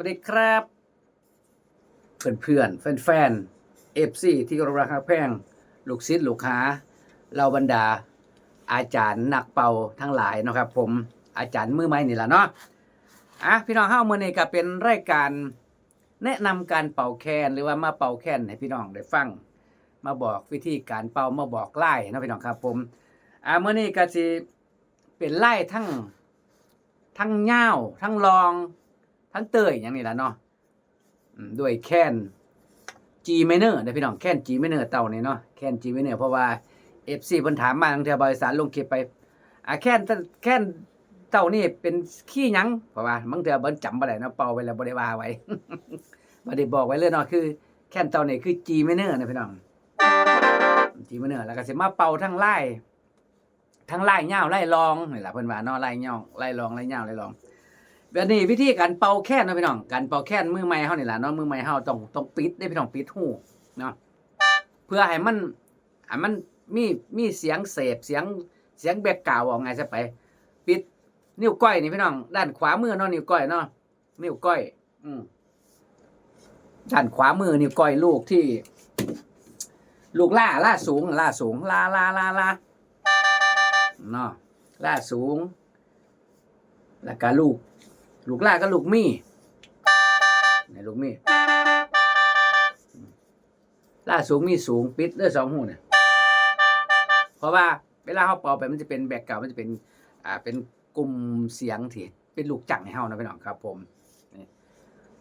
วัสดีครับ เพื่อนๆ แฟนๆ เอฟซี ที่เคารพรักฮักแพง ลูกศิษย์ลูกหา เหล่าบรรดาอาจารย์นักเป่าทั้งหลายเนาะครับผม อาจารย์มือใหม่นี่ล่ะเนาะ อ่ะ พี่น้องเฮา มื้อนี้ก็เป็นรายการแนะนำการเป่าแคน หรือว่ามาเป่าแคนให้พี่น้องได้ฟัง มาบอกวิธีการเป่า มาบอกลายเนาะพี่น้องครับผม อ่า มื้อนี้ก็สิเป็นลายทั้ง ทั้งยาว ทั้งลอง ทั้งเตยหยังนี่ล่ะเนาะ อืม ด้วยแคน G minor เด้อพี่น้อง แคน G minor เต้านี่เนาะ แคน G minor เพราะว่า เอฟซี เพิ่นถามมา ลางเทื่อบ่าวอีสานลงคลิปไป อ่า แคน แคนเต้านี่เป็นคีย์หยัง เพราะว่าลางเทื่อเพิ่นจำบ่ได้เนาะ เป่าไปแล้วบ่ได้ว่าไว้ บ่ได้บอกไว้เลยเนาะ คือแคนเต้านี่คือ G minor นะพี่น้อง G minor แล้วก็สิมาเป่าทั้งลาย ทั้งลายยาวลายลองนี่ล่ะ เพิ่นว่าเนาะ ลายยาวลายลอง ลายยาวลายลอง บัดนี้วิธีการเป่าแคนเนาะพี่น้อง การเป่าแคนมือใหม่เฮานี่ล่ะเนาะ มือใหม่เฮาต้อง ต้องปิดเด้พี่น้อง ปิดหูเนาะ เพื่อให้มัน ให้มันมี มีเสียงเสพ เสียง เสียงแบ็กกราวด์ เว้าง่ายซะไป ปิดนิ้วก้อยนี่พี่น้อง ด้านขวามือเนาะ นิ้วก้อยเนาะ นิ้วก้อย อืม ด้านขวามือนิ้วก้อยลูกที่ ลูกลา ลาสูง ลาสูง ลา ลา ลา ลา เนาะ ลาสูง แล้วก็ลูก ลูกลากับลูกมี นี่ลูกมี ลาสูงมีสูง ปิดเด้อสองหูนี่ เพราะว่าเวลาเฮาเป่าไปมันจะเป็นแบ็กกราวด์ มันจะเป็น อ่า เป็นกลุ่มเสียงที่เป็นลูกจั่งให้เฮานะพี่น้องครับผม นี่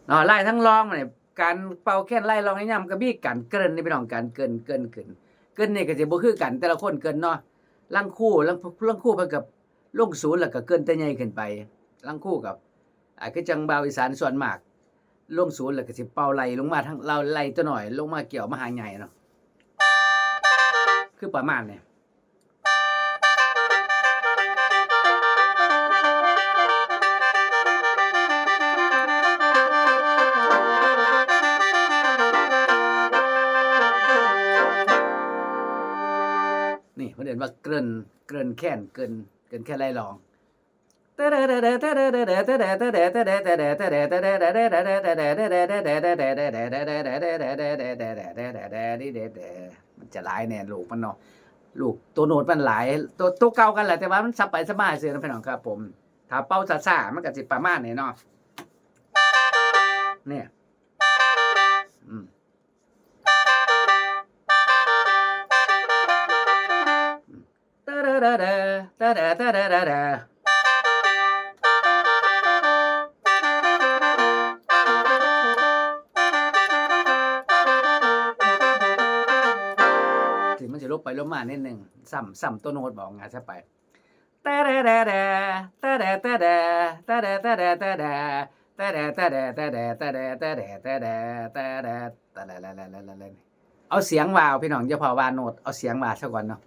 เนาะ ลายทั้งลองมาเนี่ย การเป่าแคนลายลองในย่ำก็มีการเกริ่นนี่พี่น้อง การเกริ่น เกริ่นขึ้น เกริ่นนี่ก็สิบ่คือกัน แต่ละคนเกริ่นเนาะ ลางครู ลาง ลางครูเพิ่นก็ลงศูนย์แล้วก็เกริ่นแต่ใหญ่ขึ้นไป ลางครูก็ อ่า คือจั่งบ่าวอีสานส่วนมาก ลงศูนย์แล้วก็สิเป่าไล่ลงมาทาง ไล่ตัวน้อยลงมาเกี่ยวมาหาใหญ่เนาะ คือประมาณนี้ นี่เพิ่นเอิ้นว่าเกริ่น เกริ่นแคน เกริ่น เกริ่นแคนลายลอง มันจะหลายแน่ลูกมันเนาะ ลูกตัวโน้ตมันหลาย ตัว ตัวเก่ากันแหละ แต่ว่ามันสับไปสับมาซื่อนะพี่น้องครับผม ถ้าเป่าช้าๆ มันก็สิประมาณนี้เนาะ เนี่ย อืม ที่มันสิลบไปลบมานิดหนึ่ง ซ้ำ ซ้ำตัวโน้ตบอกง่ายซะไป เอาเสียงว่าเอาพี่น้อง อย่าเผาว่าโน้ต เอาเสียงว่าซะก่อนเนาะ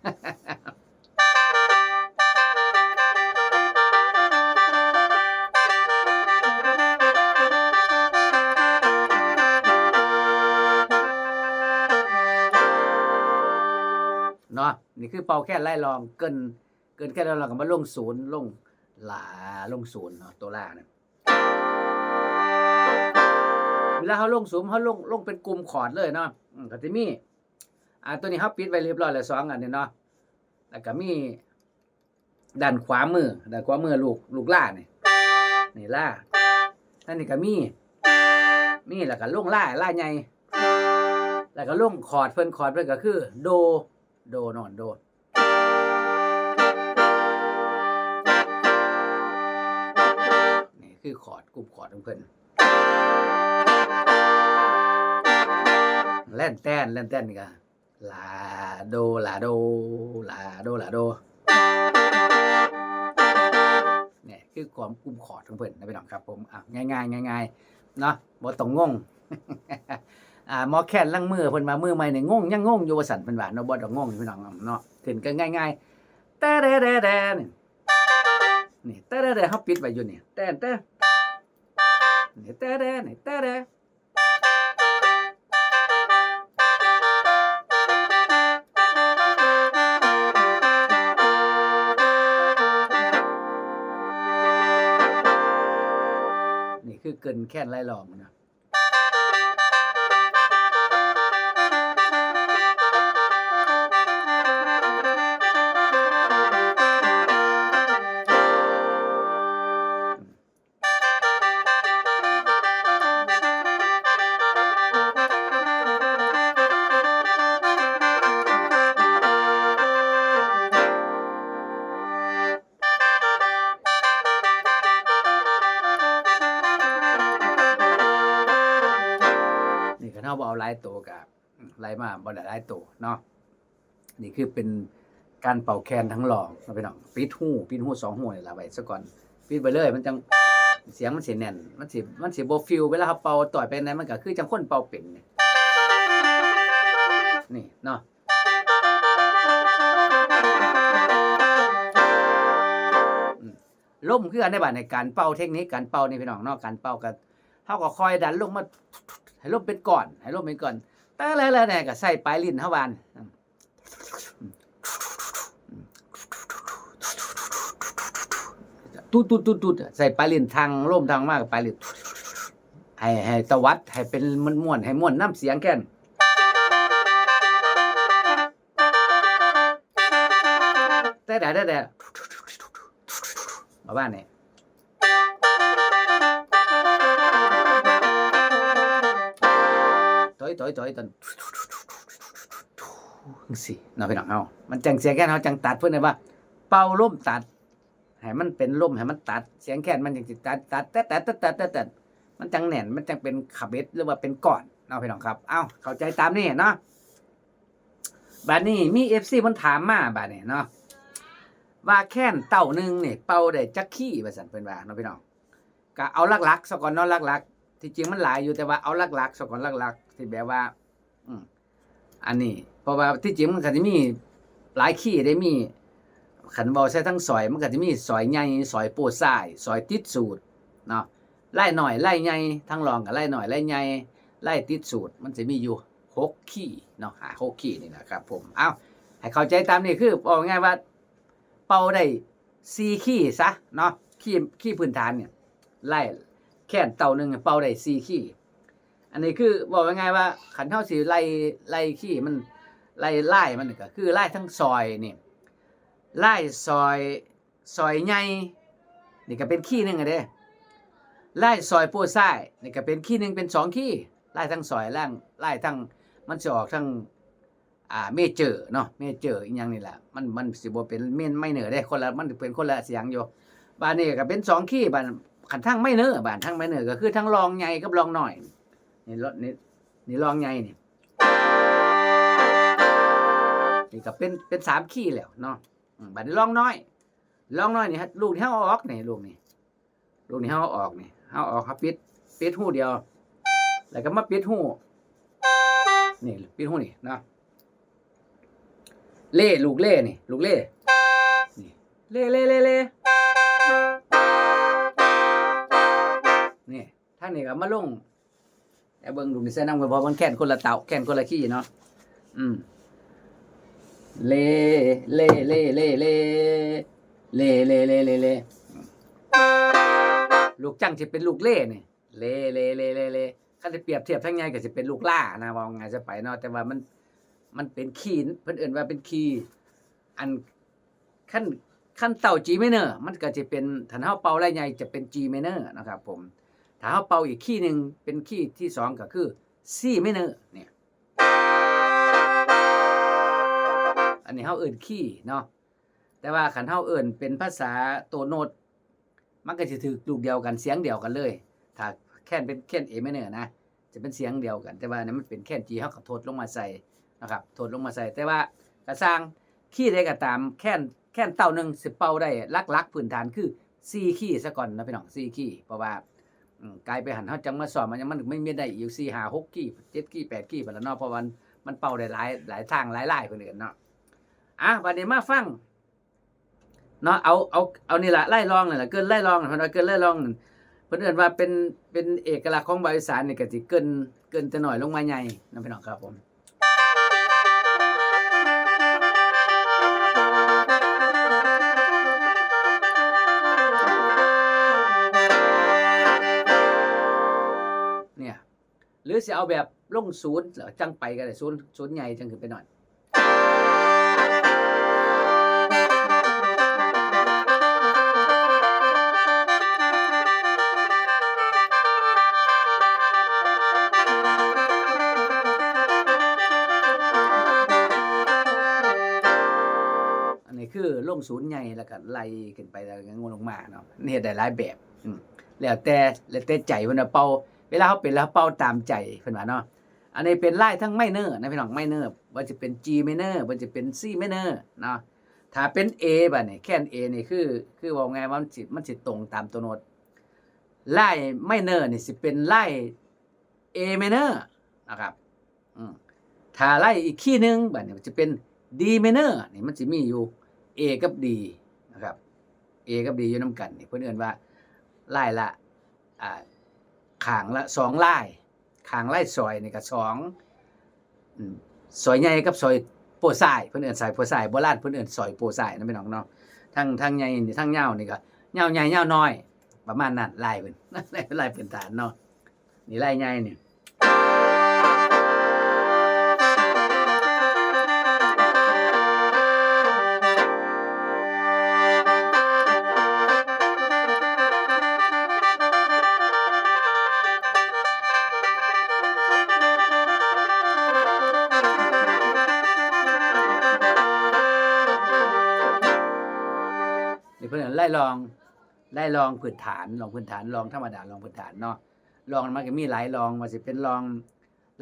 เนาะ นี่คือเป่าแคนไล่ลอง เกริ่น เกริ่นแคนไล่ลองก็มาลงศูนย์ ลงลา ลงศูนย์เนาะ ตัวลานะ เวลาเฮาลงศูนย์ เฮาลง ลงเป็นกลุ่มคอร์ดเลยเนาะ อืม ก็สิมี อ่า ตัวนี้เฮาปิดไว้เรียบร้อยแล้ว สองอันนี้เนาะ แล้วก็มีด้านขวามือ ด้านขวามือลูก ลูกลานี่ นี่ลา อันนี้ก็มี มี แล้วก็ลงลา ลาใหญ่ แล้วก็ลงคอร์ดเพิ่น คอร์ดเพิ่นก็คือโด โดโน้ต โด นี่คือคอร์ด กลุ่มคอร์ดของเพิ่น แล่นแต้น แล่นแต้นนี่ก็ลา โด ลา โด ลา โด ลา โด นี่คือความกลุ่มคอร์ดของเพิ่นนะพี่น้องครับผม อ่ะ ง่ายๆ ง่ายๆ เนาะ บ่ต้องงง อ่า หมอแคนลางมือเพิ่นว่ามือใหม่นี่งง ยังงงอยู่ว่าซั่น เพิ่นว่าเนาะ บ่ต้องงงพี่น้องเนาะ ขึ้นก็ง่ายๆ แต๊แต๊แต๊แต๊ นี่ นี่ แต๊แต๊แต๊ เฮาปิดไว้อยู่นี่ แต๊แต๊ นี่ แต๊แต๊ นี่ แต๊แต๊ นี่คือเกริ่น ແຄນໄລ່ຮ້ອງນະ. ນີ້ ຄັນເຮົາບໍ່ເອົາຫຼາຍໂຕກະ ໄລ່ມາບໍ່ໄດ້ຫຼາຍໂຕເນາະ. ນີ້ຄືເປັນການເປົ່າແຄນທັງຮ້ອງເນາະພີ່ນ້ອງ. ປິດຮູ ປິດຮູສອງຮູນີ້ລະໄວ້ຊະກ່ອນ. ປິດໄວ້ເລີຍ ມັນຈັ່ງ ສຽງມັນຊິແໜ້ນ ມັນຊິ ມັນຊິບໍ່ຟິວ. ເວລາເຮົາເປົ່າຕ່ອຍໄປໃດ ມັນກະຄືຈັ່ງຄົນເປົ່າເປັນນີ້ ນີ້ເນາະ. ອືມ ລົມຄືກັນໃນບາດນີ້ ການເປົ່າ ເທັກນິກການເປົ່ານີ້ພີ່ນ້ອງເນາະ. ການເປົ່າກະ ເຮົາກໍຄ່ອຍດັນລົງມາ ໃຫ້ລົມເປັນກ້ອນ ໃຫ້ລົມເປັນກ້ອນ ແຕ່ແລ້ວແນ່ກໍໃສ່ປາຍຫຼິ້ນເຮົາບາດ ຕຸດໆໆໆ ໃສ່ປາຍຫຼິ້ນ ທາງລົມທາງມາກໍປາຍຫຼິ້ນ ໃຫ້ ໃຫ້ຕະວັດ ໃຫ້ເປັນມ່ວນໆ ໃຫ້ມ່ວນນຳສຽງແຄນ. ແຕ່ ແຕ່ ແຕ່ ປະມານນີ້ ໂຕຍ ໂຕຍ ໂຕຍ ໂຕຍ ຈັ່ງຊີ້ເນາະພີ່ນ້ອງເຮົາ. ມັນຈັ່ງສຽງແຄນເຮົາຈັ່ງຕັດ ເພິ່ນເອີ້ນວ່າເປົ່າລົມຕັດ ໃຫ້ມັນເປັນລົມ ໃຫ້ມັນຕັດ ສຽງແຄນມັນຈັ່ງຊິຕັດ ຕັດ ແຕະ ແຕະ ແຕະ ແຕະ ແຕະ ມັນຈັ່ງແໜ້ນ ມັນຈັ່ງເປັນຂະເບັດ ຫຼືວ່າເປັນກ້ອນເນາະພີ່ນ້ອງຄັບ. ເອົ້າ ເຂົ້າໃຈຕາມນີ້ເນາະ. ບາດນີ້ມີເອັຟຊີເພິ່ນຖາມມາບາດນີ້ເນາະ ວ່າແຄນເຕົ້າໜຶ່ງນີ້ເປົ່າໄດ້ຈັກຄີວ່າຊັ້ນ ເພິ່ນວ່າເນາະພີ່ນ້ອງ. ກະເອົາຫຼັກໆຊະກ່ອນເນາະ ຫຼັກໆ ທີ່ຈິງມັນຫຼາຍຢູ່ ແຕ່ວ່າເອົາຫຼັກໆຊະກ່ອນ ຫຼັກໆ ທີ່ແບບວ່າ ອືມ ອັນນີ້ ເພາະວ່າທີ່ຈິງມັນກະຊິມີຫຼາຍຄີເດ້ ມີ ຄັນເວົ້າໃສ່ທາງສອຍ ມັນກະຊິມີສອຍໃຫຍ່ ສອຍໂປ້ຊາຍ ສອຍຕິດສູດເນາະ ລາຍນ້ອຍ ລາຍໃຫຍ່ ທັງຮ້ອງກະລາຍນ້ອຍ ລາຍໃຫຍ່ ລາຍຕິດສູດ ມັນຊິມີຢູ່ຫົກຄີເນາະ ຫ້າຫົກຄີນີ້ນະຄັບຜົມ. ເອົ້າ ໃຫ້ເຂົ້າໃຈຕາມນີ້ ຄືເວົ້າງ່າຍວ່າ ເປົ່າໄດ້ສີ່ຄີຊະເນາະ ຄີ ຄີພື້ນຖານນີ້ ໄລ່ແຄນເຕົ້າໜຶ່ງເປົ່າໄດ້ສີ່ຄີ. ອັນນີ້ຄືເວົ້າງ່າຍໆວ່າ ຄັນເຮົາຊິໄລ່ ໄລ່ຄີມັນ ໄລ່ລາຍມັນກໍຄືລາຍທາງສອຍນີ້ ລາຍສອຍ ສອຍໃຫຍ່ນີ້ກໍເປັນຄີໜຶ່ງເດ້ ລາຍສອຍໂປ້ຊາຍນີ້ກໍເປັນຄີໜຶ່ງ ເປັນສອງຄີ ລາຍທາງສອຍ ລາຍ ລາຍທາງ ມັນຊິອອກທາງ ອ່າ ເມເຈີເນາະ ເມເຈີອີ່ຫຍັງນີ້ແຫຼະ ມັນ ມັນຊິບໍ່ເປັນເມນ ໄມເນີເດ້ ຄົນລະ ມັນເປັນຄົນລະສຽງຢູ່. ບາດນີ້ກໍເປັນສອງຄີ ບາດ ຄັນທາງໄມເນີ ບາດທາງໄມເນີກໍຄືທັງຮ້ອງໃຫຍ່ກັບຮ້ອງນ້ອຍ ນີ້ ນີ້ ນີ້ຮ້ອງໃຫຍ່ນີ້ ນີ້ກໍເປັນ ເປັນສາມຄີແລ້ວເນາະ. ອືມ ບາດນີ້ຮ້ອງນ້ອຍ ຮ້ອງນ້ອຍນີ້ ລູກນີ້ເຮົາເອົາອອກນີ້ ລູກນີ້ ລູກນີ້ເຮົາເອົາອອກນີ້ ເຮົາເອົາອອກ ເຮົາປິດ ປິດຮູດຽວ ແລ້ວກໍມາປິດຮູ ນີ້ ປິດຮູນີ້ເນາະ ເລ ລູກເລນີ້ ລູກເລ ນີ້ ເລ ເລ ເລ ເລ ນີ້ ທາງນີ້ກໍມາລົງ ແຕ່ເບິ່ງລູກນີ້ໃສ່ນຳກັນ ເພາະມັນແຄນຄົນລະເຕົ້າ ແຄນຄົນລະຄີເນາະ. ອືມ ເລ ເລ ເລ ເລ ເລ ເລ ເລ ເລ ເລ ເລ ລູກຈັງຊິເປັນລູກເລນີ້ ເລ ເລ ເລ ເລ ເລ. ຄັນຊິປຽບທຽບທາງໃຫຍ່ກໍຊິເປັນລູກລານະ ເວົ້າງ່າຍຊະໄປເນາະ ແຕ່ວ່າມັນ ມັນເປັນຄີ ເພິ່ນເອີ້ນວ່າເປັນຄີ ອັນ ຄັນ ຄັນເຕົ້າຈີໄມເນີ ມັນກໍຈະເປັນ ຄັນເຮົາເປົ່າລາຍໃຫຍ່ຈະເປັນຈີໄມເນີນະຄັບຜົມ. ຖ້າເຮົາເປົ່າອີກຄີໜຶ່ງ ເປັນຄີທີສອງກໍຄືຊີໄມເນີນີ້ ອັນນີ້ເຮົາເອີ້ນຄີເນາະ. ແຕ່ວ່າຄັນເຮົາເອີ້ນເປັນພາສາໂຕໂນດ ມັນກໍຊິຖືກລູກດຽວກັນ ສຽງດຽວກັນເລີຍ. ຖ້າແຄນເປັນແຄນເອໄມເນີນະ ຈະເປັນສຽງດຽວກັນ ແຕ່ວ່າອັນນີ້ມັນເປັນແຄນຈີ ເຮົາກໍທົດລົງມາໃສ່ນະຄັບ ທົດລົງມາໃສ່. ແຕ່ວ່າກໍຊ່າງ ຄີໃດກໍຕາມ ແຄນ ແຄນເຕົ້າໜຶ່ງຊິເປົ່າໄດ້ຫຼັກໆພື້ນຖານຄືສີ່ຄີຊະກ່ອນນະພີ່ນ້ອງ ສີ່ຄີ. ເພາະວ່າ ອືມ ກາຍໄປຫັ້ນເຮົາຈັ່ງມາຊ້ອມ ມັນຍັງ ມັນມີໄດ້ອີກສີ່ຫ້າຫົກຄີ ເຈັດຄີ ແປດຄີພຸ້ນລະເນາະ ເພາະວ່າມັນ ມັນເປົ່າໄດ້ຫຼາຍ ຫຼາຍທາງ ຫຼາຍລາຍ ເພິ່ນເອີ້ນເນາະ. ອ່າ ບາດນີ້ມາຟັງ ເນາະ ເອົາ ເອົາ ເອົານີ້ລະ ລາຍລອງນີ້ລະ ເກີນລາຍລອງ ເພິ່ນວ່າເກີນລາຍລອງ ເພິ່ນເອີ້ນວ່າເປັນ ເປັນເອກະລັກຂອງເວົ້າອີສານນີ້ ກໍຊິເກີນ ເກີນແຕ່ນ້ອຍລົງມາໃຫຍ່ນຳພີ່ນ້ອງຄັບຜົມ. ເອົາແບບລົງສູນ ແລ້ວຈັ່ງໄປກໍໄດ້ ສູນ ສູນໃຫຍ່ຈັ່ງຂຶ້ນໄປນອນ. ອັນນີ້ຄືລົງສູນໃຫຍ່ ແລ້ວກໍໄລ່ຂຶ້ນໄປ ແລ້ວກໍງວນລົງມາເນາະ. ມັນເຮັດໄດ້ຫຼາຍແບບ ອືມ ແລ້ວແຕ່ ແລ້ວແຕ່ໃຈເພິ່ນວ່າເປົ່າ ເວລາເຮົາເປັນແລ້ວເຮົາເປົ່າຕາມໃຈເພິ່ນວ່າເນາະ. ອັນນີ້ເປັນລາຍທັງໄມເນີນະພີ່ນ້ອງ ໄມເນີ ບໍ່ວ່າຈະເປັນ G minor ບໍ່ວ່າຈະເປັນ C minor ເນາະ. ຖ້າເປັນ A ບາດນີ້ ແຄນ A ນີ້ຄື ຄືເວົ້າງ່າຍວ່າມັນຊິ ມັນຊິຕົງຕາມຕົວໂນ້ດ. ລາຍໄມເນີນີ້ຊິເປັນລາຍ A minor ນະຄັບ ອືມ ຖ້າໄລ່ອີກຄີໜຶ່ງ ບາດນີ້ມັນຈະເປັນ D minor ນີ້ ມັນຊິມີຢູ່ A ກັບ D ນະຄັບ A ກັບ D ຢູ່ນຳກັນນີ້ ເພິ່ນເອີ້ນວ່າລາຍລະ ອ່າ ຂ້າງລະສອງລາຍ ຂ້າງລາຍຊອຍນີ້ກໍສອງ ອືມ ຊອຍໃຫຍ່ກັບຊອຍໂປ້ຊາຍ ເພິ່ນເອີ້ນຊອຍໂປ້ຊາຍ ໂບລານເພິ່ນເອີ້ນຊອຍໂປ້ຊາຍນະພີ່ນ້ອງເນາະ. ທັງ ທັງໃຫຍ່ນີ້ ທັງຍາວນີ້ກໍຍາວໃຫຍ່ຍາວນ້ອຍ ປະມານນັ້ນ ລາຍເພິ່ນ ລາຍພື້ນຖານເນາະ. ນີ້ລາຍໃຫຍ່ນີ້ ນີ້ເພິ່ນເອີ້ນລາຍລອງ ລາຍລອງພື້ນຖານ ລອງພື້ນຖານ ລອງທຳມະດາ ລອງພື້ນຖານເນາະ. ລອງມັນກໍມີຫຼາຍລອງ ວ່າຊິເປັນລອງ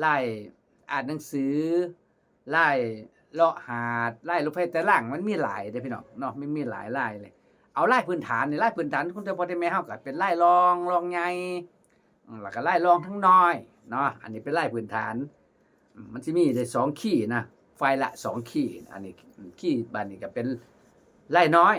ລາຍອ່ານໜັງສື ລາຍເລາະຫາດ ລາຍລົດໄຟໃຕ້ລາງ ມັນມີຫຼາຍເດ້ພີ່ນ້ອງເນາະ ມັນມີຫຼາຍລາຍເລີຍ. ເອົາລາຍພື້ນຖານນີ້ ລາຍພື້ນຖານຂອງແຕ່ພໍ່ແຕ່ແມ່ເຮົາກໍເປັນລາຍລອງ ລອງໃຫຍ່ ອືມ ແລ້ວກໍລາຍລອງທັງນ້ອຍເນາະ. ອັນນີ້ເປັນລາຍພື້ນຖານ ອືມ ມັນຊິມີໄດ້ສອງຄີນະ ຝ່າຍລະສອງຄີ. ອັນນີ້ຄີບາດນີ້ກໍເປັນລາຍນ້ອຍ.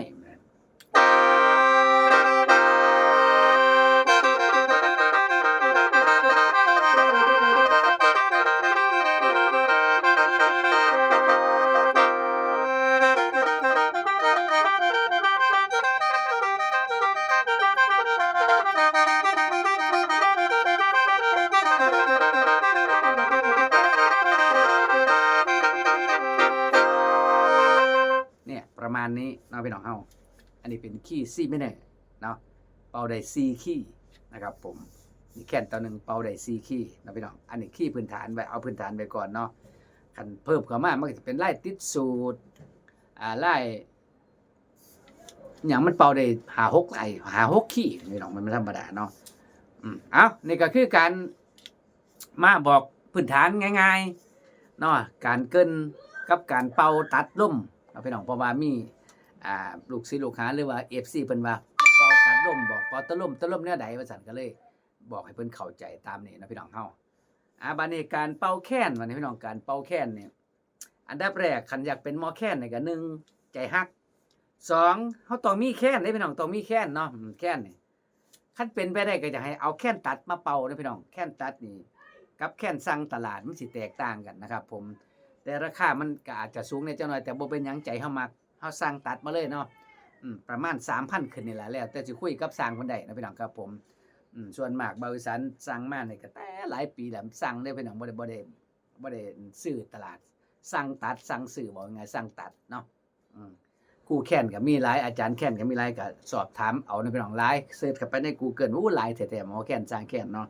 ເນຍ ປະມານນີ້ເນາະພີ່ນ້ອງເຮົາ. ອັນນີ້ເປັນຄີ C minor ເນາະ ເປົ່າໄດ້ສີ່ຄີນະຄັບຜົມ. ນີ້ແຄນຕົວໜຶ່ງເປົ່າໄດ້ສີ່ຄີນະພີ່ນ້ອງ. ອັນນີ້ຄີພື້ນຖານໄວ້ ເອົາພື້ນຖານໄວ້ກ່ອນເນາະ. ຄັນເພີ່ມເຂົ້າມາ ມັນກໍຈະເປັນລາຍຕິດສູດ ອ່າ ລາຍ ຫຍັງ ມັນເປົ່າໄດ້ຫ້າຫົກ ໄອ້ ຫ້າຫົກຄີນີ້ເນາະ ມັນບໍ່ທຳມະດາເນາະ. ອືມ ເອົ້າ ນີ້ກໍຄືການມາບອກພື້ນຖານງ່າຍໆເນາະ ການເກີ່ນກັບການເປົ່າຕັດລົມເນາະພີ່ນ້ອງ. ເພາະວ່າມີ ອ່າ ລູກສິດລູກຫາ ຫຼືວ່າ ເອັຟຊີ ເພິ່ນວ່າເປົ່າຕັດລົມ ບອກເປົ່າຕັດລົມ ຕັດລົມແນວໃດວ່າຊັ້ນ ກໍເລີຍບອກໃຫ້ເພິ່ນເຂົ້າໃຈຕາມນີ້ເນາະພີ່ນ້ອງເຮົາ. ອ່າ ບາດນີ້ການເປົ່າແຄນ ບາດນີ້ພີ່ນ້ອງ ການເປົ່າແຄນນີ້ ອັນດັບແລກ ຄັນຢາກເປັນໝໍແຄນນີ້ກໍ ໜຶ່ງ ໃຈຮັກ, ສອງ ເຮົາຕ້ອງມີແຄນເດ້ພີ່ນ້ອງ ຕ້ອງມີແຄນເນາະ. ອືມ ແຄນນີ້ ຄັນເປັນໄປໄດ້ກໍຢາກໃຫ້ເອົາແຄນຕັດມາເປົ່າເດ້ພີ່ນ້ອງ. ແຄນຕັດນີ້ກັບແຄນສັ່ງຕະຫຼາດມັນຊິແຕກຕ່າງກັນນະຄັບຜົມ, ແຕ່ລາຄາມັນກໍອາດຈະສູງແດ່ຈັກໜ້ອຍ ແຕ່ບໍ່ເປັນຫຍັງ ໃຈເຮົາມັກ ເຮົາສັ່ງຕັດມາເລີຍເນາະ. ອືມ ປະມານສາມພັນຂຶ້ນນີ້ລະ ແລ້ວແຕ່ຊິຄຸຍກັບຊ່າງເພິ່ນໄດ້ນະພີ່ນ້ອງຄັບຜົມ. ອືມ ສ່ວນມາກບ່າວອີສານສັ່ງມານີ້ກໍແຕ່ຫຼາຍປີແລ້ວ ສັ່ງເດ້ພີ່ນ້ອງ ບໍ່ໄດ້ ບໍ່ໄດ້ ບໍ່ໄດ້ຊື້ຕະຫຼາດ ສັ່ງຕັດ ສັ່ງຊື້ ເວົ້າງ່າຍໆ ສັ່ງຕັດເນາະ. ອືມ ຄູແຄນກໍມີຫຼາຍ ອາຈານແຄນກໍມີຫຼາຍ ກໍສອບຖາມເອົານະພີ່ນ້ອງ. ຫຼາຍ ເສີດເຂົ້າໄປໃນ Google ໂອ້ ຫຼາຍແທ້ໆ ໝໍແຄນ ຊ່າງແຄນເນາະ.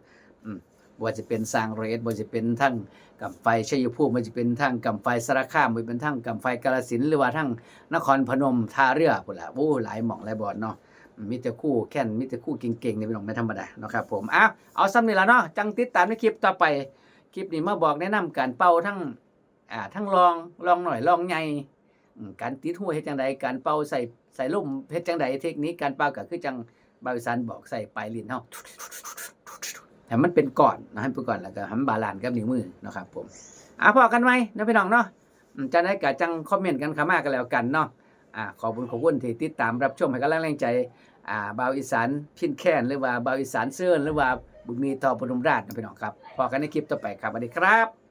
ອືມ ບໍ່ວ່າຈະເປັນຊ່າງເຣດ ບໍ່ວ່າຈະເປັນທາງກຳໄຟໄຊຍະພູມ ບໍ່ວ່າຈະເປັນທາງກຳໄຟສາລະຄາມ ບໍ່ວ່າຈະເປັນທາງກຳໄຟກາລະສິນ ຫຼືວ່າທາງນະຄອນພະນົມ ທ່າເຮືອພຸ້ນລະ ໂອ້ ຫຼາຍໝ່ອງຫຼາຍບ່ອນເນາະ. ອືມ ມີແຕ່ຄູແຄນ ມີແຕ່ຄູເກັ່ງໆ ເດ້ພີ່ນ້ອງ ແມ່ນທຳມະດາເນາະຄັບຜົມ. ເອົາ ເອົາສ່ຳນີ້ລະເນາະ ຈັ່ງຕິດຕາມໃນຄລິບຕໍ່ໄປ. ຄລິບນີ້ມາບອກແນະນຳການເປົ່າທັງ ອ່າ ທັງລອງ ລອງນ້ອຍ ລອງໃຫຍ່ ອືມ ການຕິດຮູເຮັດຈັ່ງໃດ ການເປົ່າໃສ່ ໃສ່ລົມເຮັດຈັ່ງໃດ ເທັກນິກການເປົ່າກໍຄືຈັ່ງບ່າວອີສານບອກ ໃສ່ປາຍລີ້ນເຮົາ ໃຫ້ມັນເປັນກ້ອນເນາະ ໃຫ້ເປັນກ້ອນ ແລ້ວກໍໃຫ້ມັນບາລານກັບນິ້ວມືເນາະຄັບຜົມ. ອ່າ ພໍ້ກັນໃໝ່ເນາະພີ່ນ້ອງເນາະ. ອືມ ຈັ່ງໃດກໍຈັ່ງຄອມເມັນກັນເຂົ້າມາກໍແລ້ວກັນເນາະ. ອ່າ ຂອບຄຸນຂອບຄຸນທີ່ຕິດຕາມຮັບຊົມ ໃຫ້ກຳລັງແຮງໃຈ ອ່າ ບ່າວອີສານພິນແຄນ ຫຼືວ່າບ່າວອີສານເຊີນ ຫຼືວ່າບຸນມີ ທອງພະນົມລາດເນາະພີ່ນ້ອງຄັບ. ພໍ້ກັນໃນຄລິບຕໍ່ໄປຄັບ ສະຫວັດດີຄັບ.